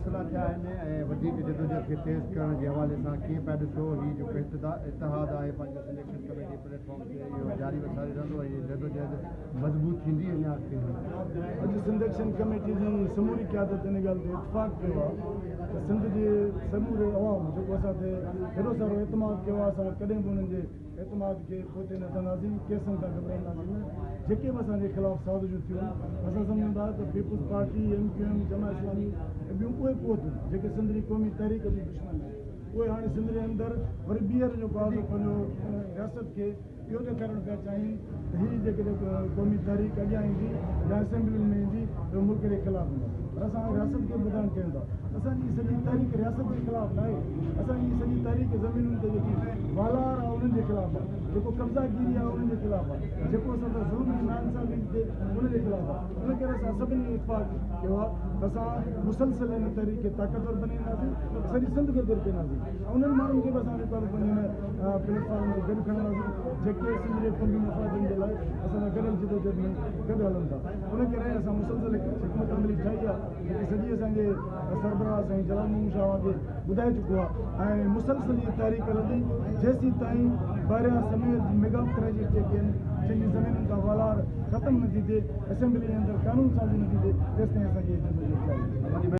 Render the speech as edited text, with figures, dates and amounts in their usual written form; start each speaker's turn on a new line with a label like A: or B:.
A: فيصلا ٿيا آهن ۽ وڌيڪ جدوجهد کي تيز ڪرڻ جي حوالي سان ڪيئن پيا ڏسو؟ هي جيڪو اتحاد آهي پنهنجو Sindh action committee plate form تي اهو جاري و ساري رهندو ۽ جدوجهد مضبوط ٿيندي اڃا اڳتي هلي.
B: اڄ سنڌ ايڪشن ڪميٽي جي سموري قيادت ان ڳالهه تي اتفاق ڪيو آهي ته سنڌ جي سموري عوام جيڪو اسان تي هيڏو سارو اعتماد ڪيو آهي اسان ڪڏهن به انهن جي اعتماد کي پوئتي نه ڪنداسين، ڪيسن کان گهٻرائينداسين نه، جيڪي به اسان جي خلاف سازشون ٿيون آهن، اسان سمجهون ٿا ته peoples party, M Q M, Jamaat Islami ۽ ٻيون اهي قوتون جيڪي سنڌ جي قومي تحريڪ جون دشمن آهن، اهي هاڻي سنڌ جي اندر وري ٻيهر جيڪو آهي سو پنهنجو رياست کي اهو ڏيکارڻ پيا چاهين ته هي جيڪڏهن قومي تحريڪ اڳيان ايندي يا اسيمبلين ۾ ايندي ته اهي ملڪ جي خلاف هوندا پر اسان رياست کي به ٻڌائڻ چاهيون ٿا اسان جي سڄي تحريڪ رياست جي خلاف ناهي، اسان جي سڄي تحريڪ زمينن تي جيڪي والار آهي انهن جي خلاف آهي، جيڪو قبضا گيري آهي انهن جي خلاف آهي، جيڪو اسان سان ظلم ۽ ناانصافي ٿي ٿئي ان جي خلاف آهي. ان ڪري اسان سڀني اتفاق ڪيو آهي ته اسان مسلسل ان تحريڪ کي طاقتور بنائينداسين، سڄي سنڌ کي گڏ ڪنداسين ۽ انهن ماڻهن کي به اسان جيڪو آهي پنهنجي هن پليٽ فارم تي گڏ کڻنداسين جيڪي سنڌ جي قومي مفادن جي لاء اسان سان گڏيل جدوجهد ۾ گڏ هلن ٿا. ان ڪري اسان مسلسل هڪ حڪمت عملي ٺاهي آهي. جيڪي سڄي اسان جي سربراهه سائين جلال محمود شاهه اوهان کي ٻڌائي چڪو آهي ۽ مسلسل هي تحريڪ هلندي جيسين تائين بحريا سميت ميگا پراجيڪٽ جيڪي آهن جن جي زمينن تان والار ختم نه ٿي ٿئي، اسيمبلي جي اندر قانون سازي نه ٿي ٿئي تيستائين اسان جي هي جدوجهد جاري رهندي.